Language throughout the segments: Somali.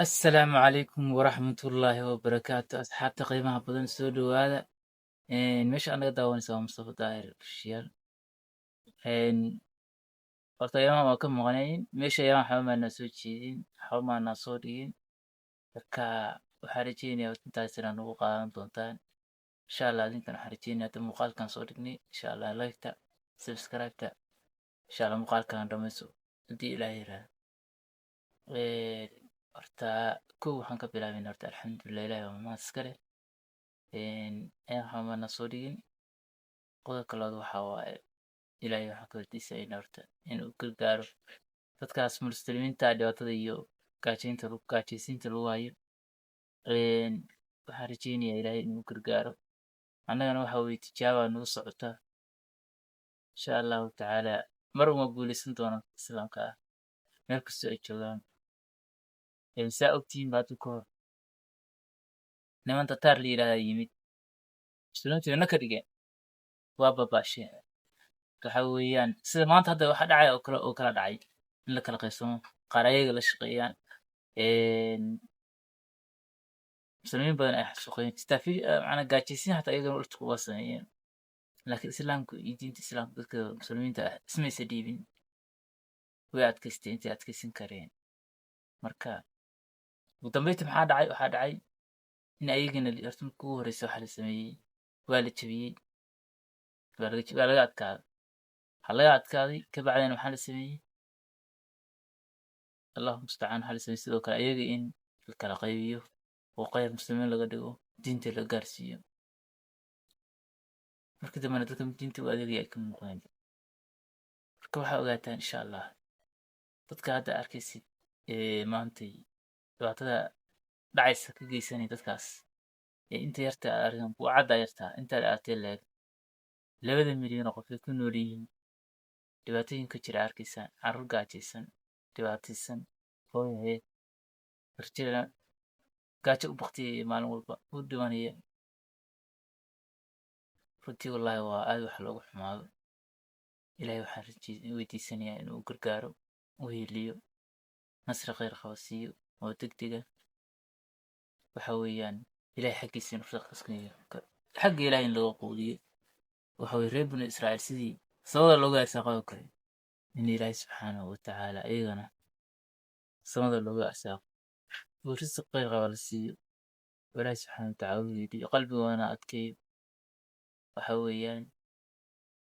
Assalaamu calaykum waraxmatullaahi wabarakaatu. Asxaabta qiimaha badan, soo dhowaada. Meesha anaga daawanaysa waa Mustafa Daahir Official. Horta ayaamahan waa ka maqnayn meesha, ayaamahan waxba maanaa soo jeedin, waxba maanaa soo dhigin. Marka waxaan rajeynayaa intaas inaad nagu qaadan doontaan, insha Allah. Adinkan waxaan rajeynaya hadda muuqaalkan soo dhignay, insha Allah, like-ta, subscribe-ta, insha Allah, muuqaalkan dhammayso haddii Ilaahay yiraahdo. Horta kow waxaan ka bilaabayna, horta alxamdulilah, Ilahay waa mahad iska leh. Ayaan waxba maanaa soo dhigin. Qodobka labaad waxaa waaye, Ilaahay waxaan ka weydiisanaynaa horta inuu gargaaro dadkaas muslimiinta dhibaatada iyo gaajaynta gaajaysiinta lagu hayo. Waxaan rajeynayaa Ilaahay inuu gargaaro. Annagana waxa weye tijaaba nagu socota, insha Allahu tacaala. Mar uma guuleysan doonaan islaamka ah meel kastoo ay joogaan. Saa ogtihiin ba, hadda ka hor niman Tataar la yidhahdaa yimid, muslimiintu na ka dhigeen, waa babaasheen. Waxa weeyaan sida maanta hadda waxa dhacay oo kale oo kala dhacay, in la kala qaybsamo, qaar ayaga la shaqeeyaan, muslimiin badan ay xasuuqeen, macnaa gaajaysiin xataa iyagana ultiku waa sameeyeen. Laakiin islaamku iyo diinta islaamka, dadka muslimiinta ah ismaysa dhiibin, way adkaysteen intay adkaysan kareen. Marka ugu dambeyntii maxaa dhacay? Waxaa dhacay in ayagana horta marka ugu horeysa waxaa la sameeyey, waa la jabiyey, waa laga adkaaday. Waxaa laga adkaaday kabacdina maxaa la sameeyey? Allahu mustacaan. Waxaa la sameeyey sidoo kale ayaga in la kala qaybiyo oo qayb muslimiin laga dhigo, diinta la gaarsiiyo. Marka dambena dadka diinta u adeegaya ay ka muuqdeen. Marka waxaa ogaataan, insha Allah, dadka hadda arkaysid ee maantay dhibaatada dhacaysa ka geysanaya dadkaas ee inta yarta aad aragteen, buucadda yarta intaad aragtay leeg, 2 milyan oo qof ay ku nool yihiin, dhibaatooyinka jira arkaysaan, carruur gaajaysan, dhibaataysan, hooyaheed rajada gaajo u baktiyaya, maalin walba u dhimanaya. Runtii wallahi waa aad wax looga xumaado. Ilaahay waxaan weydiisanayaa inuu gargaaro, u hiiliyo, nasri khayr qaba siiyo oo degdega. Waxa weeyaan Ilahay xaggiisa inuu shaqaskiyo, xagga Ilahay in laga quudiyo. Waxa weye reer Banu Israa'iil sidii samada looga arsaaqo oo kale, in Ilaahay subxaanahu watacaala iyagana samada looga arsaaqo oo risiq khayr qaba la siiyo, oo Ilaahay subxaanahu watacaala u hiiliyo, qalbigoodana adkeeyo. Waxa weeyaan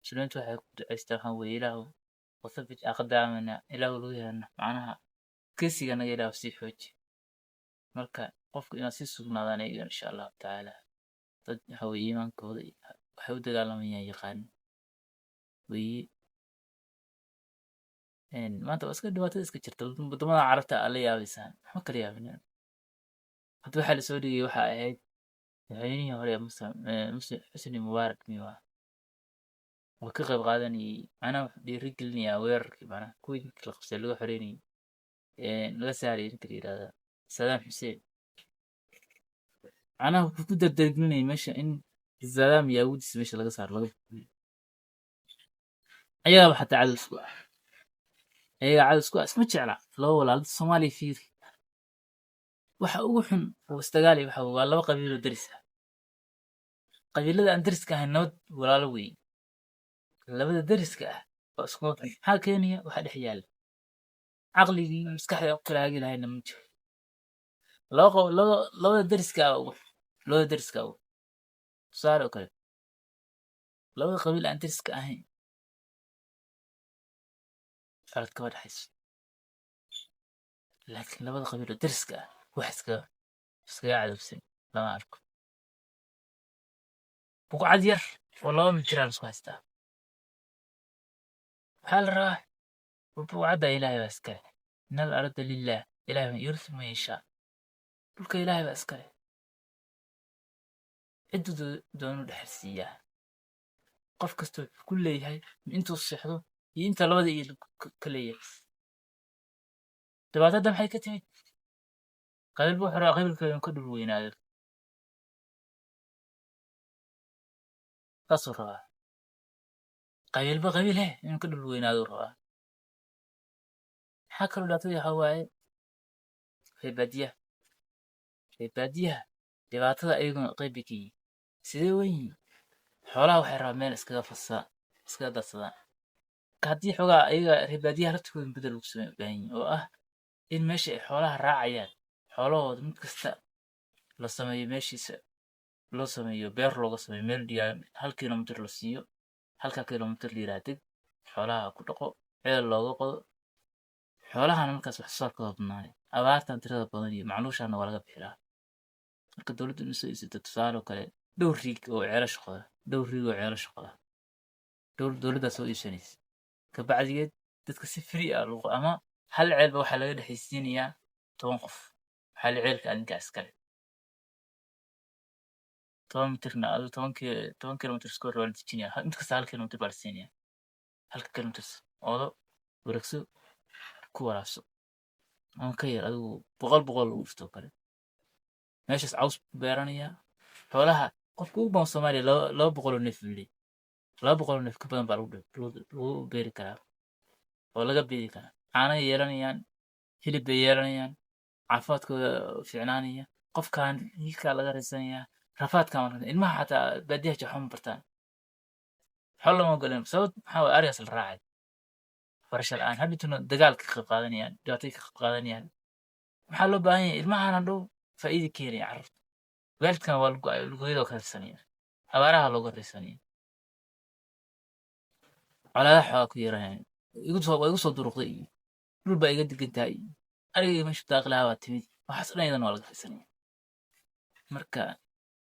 muslimiintu waxay ku ducaystaan waxaa weeye: "Ilaahu wathabbit aqdaamana", Ilaahu lugaheena, macnaha adkeysiganaga Ilaahu sii xooji. Marka qofku inaad sii sugnaadaan iyagana, insha Allahu tacaala, dad waxa weye iimaankooda waxay u dagaalamayaan yaqaan weeye. Maanta waa iska dhibaatada iska jirta wadamada Carabta aa la yaabaysaan, waxba kala yaabina. Hadda waxaa lasoo dhigay waxa ahayd madaxweynihii hore ee Masar, Xusni Mubaarak miyuu ahaa, oo ka qayb qaadanayay, macnaha wuxuu dhiirigelinayaa weerarkii, macnaha kuwii ninka la qabsay laga xoreynayay, laga saarayay ninka la yirahda Saddam Hussein. Macnaha wuxuu ku dardargelinayay meesha in Saddam iyo awoodiisa meesha laga saaro, laga ayagaaba xataa cadow isku ah, ayagaa cadow isku ah, isma jecla laba walaal. Soomaaliya fiiri, waxa ugu xun oo isdagaalaya waxa waa laba qabiil oo deris ah. Qabiilada aan deriska ahayn nabad walaalo weeye. Labada deriska ah waa isku maxaa keenaya? Waxa dhex yaalla caqligii maskaxda ku kala hagi lahayna ma jiro. Laba labada deriska ah ugu xun, labada deriska ugu tusaale oo kale, labada qabiil aan deriska ahayn colad kama dhexayso, laakiin labada qabiil oo deriska ah wax iskaga cadowsan lama arko. Buqcad yar oo 2 mitir aa la isku haystaa. Waxaa la rabaa buqcadda Ilaahay baa iskale. إن الأرض لله, Ilaahay baa يورث من يشاء. Dhulka Ilaahay baa iskale, cidduu doonu dhexal siiyaa. Qof kasta wuxuu ku leeyahay intuu seexdo iyo inta labada iyo ka leeyahay. Dhibaatada maxay ka timid? Qabiil buu rabaa qabiilka inuu ka dhul weynaado, saasuu rabaa. Qabiilba qabiil he inuu ka dhul weynaado rabaa. Maxaa kaloo dhibaatada waxaa waaye reer baadiyaha. Reer baadiyaha dhibaatada ayaguna qayb bay ka yihiin. Sidee wen yihiin? Xoolaha waxay rabaan meel iskaga fasaa, iskaga darsadaan. Marka haddii xoogaa ayaga reer baadiyaha laftigooda bedel lagu sameeyo u baahan yihiin, oo ah in meesha ay xoolaha raacayaan, xoolahooda mid kasta la sameeyo meeshiisa, loo sameeyo beer, looga sameeyo meel dhigaa, 1 kilomitir la siiyo, halka kilomitir la yidhaha deg, xoolaha ku dhaqo, ceel looga qodo. Xoolahana markaas wax soo saarkooda badnaanay, abaartan tirada badan iyo macluushana waa laga bixi lahaa. Marka dowladdu inay soo iibsato, tusaale oo kale, dhowr riig oo ceelasha qoda, dhowr riig oo ceelasha qoda, dhowr dowladdaa soo iibsanaysa. Kabacdigeed dadka si free ah lagu, ama hal ceelba waxaa laga dhexaysiinayaa 10 qof. Waxaa la ceelka adinkaa iskale, 10 mitirna adigu 10 kilomitir square waa la dejinayaa. Mid kasta 1 kilomitir baa la siinayaa. Halka kilomitir oodo, wareegso, ku waraabso, ama ka yar, adigu 100 100 lagu dhufto oo kale. Meeshaas caws ku beeranayaa. Xoolaha qofka ugu badan Soomaaliya 200 oo neef buu leeyahay. 200 oo neef ka badan baa lagu beeri karaa oo laga beeri karaa. Caanay yeelanayaan, hilib bay yeelanayaan, caafimaadkooda fiicnaanaya, qofkan hilkaa laga raysanayaa, rafaadkan waa ilmaha xataa baadiyaha jooga waxba ma bartaan, xoolo lama ogoleen. Sababt maxaa waye? Arigaas la raacay, barasho la'aan. Hadhowtuna dagaal ka qayb qaadanayaan, dhibaatay ka qayb qaadanayaan. Maxaa loo baahan yahay? Ilmahan hadhow faa'iida keenaya carruurta, waalidkan waa lugooyadoo ka raysanaya, abaaraha looga raysanaya, colaadaha xoogaa ku yeeranayaan. Igu soo waa igu soo duruqday iyo dhul baa iga degan tahay iyo arigayga meeshu daaqi lahaa baa timid. Waxaas dhan iyadana waa laga raysanaya. Marka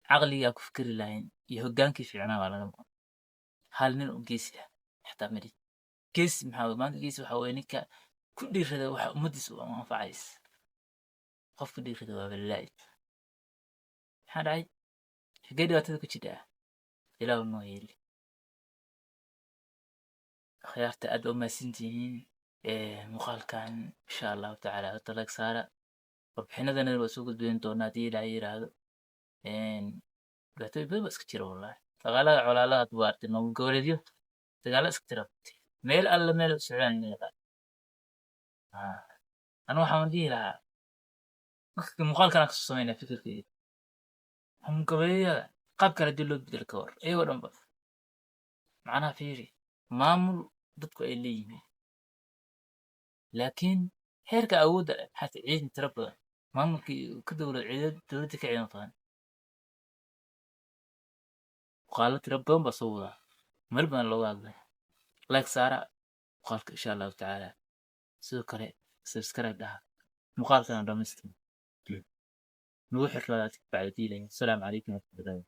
caqligaa ku fikri lahayn iyo hoggaankii fiicnaa baa laga maqan. Hal nin oo geesi ah xataa mali. Geesi maxaa waye maanta? Geesi waxaa waye ninka ku dhiirada waxa ummaddiisa u anfacaysa. Qof ku dhiirada waa balaa'i. Maxaa dhacay? Xagee dhibaatada ku jidhaa? Ilaahu noo yeeli. Akhyaarta, aad baa umahadsantihiin. Muuqaalkan insha Allahu tacaala horta like saara. Warbixinadana waa soo gudbin doonaa haddii Ilaahay yiraahdo. Dhibaatooyin badan baa iska jira wallahi. Dagaalada, colaadaha waa aragtay, maamul goboleedyo dagaalo iska jira, meel alla meel u socdaan ma yaqaan. Anigu waxaan dhihi lahaa marka muuqaalkan aan kasoo sameynaya fikirkeyga, maamul goboleedyada qaab kale hadii loo bedelo ka war iyagoo dhan ba. Macnaha fiiri, maamul dadku ay leeyihiin, laakiin heerka awoodda leh, xataa ciidan tiro badan, maamulkii ka dowlad ciidan dowladda ka ciidan badan. Muuqaalo tiro badan baa soo wadaa, meel badan looga hadlay. Like saara muuqaalka insha Allahu tacaala, sidoo kale subscribe dhaha, muuqaalkana dhamaystir, nagu xirnaada bacda diilaya. Asalaamu calaykum waraxmatullahi.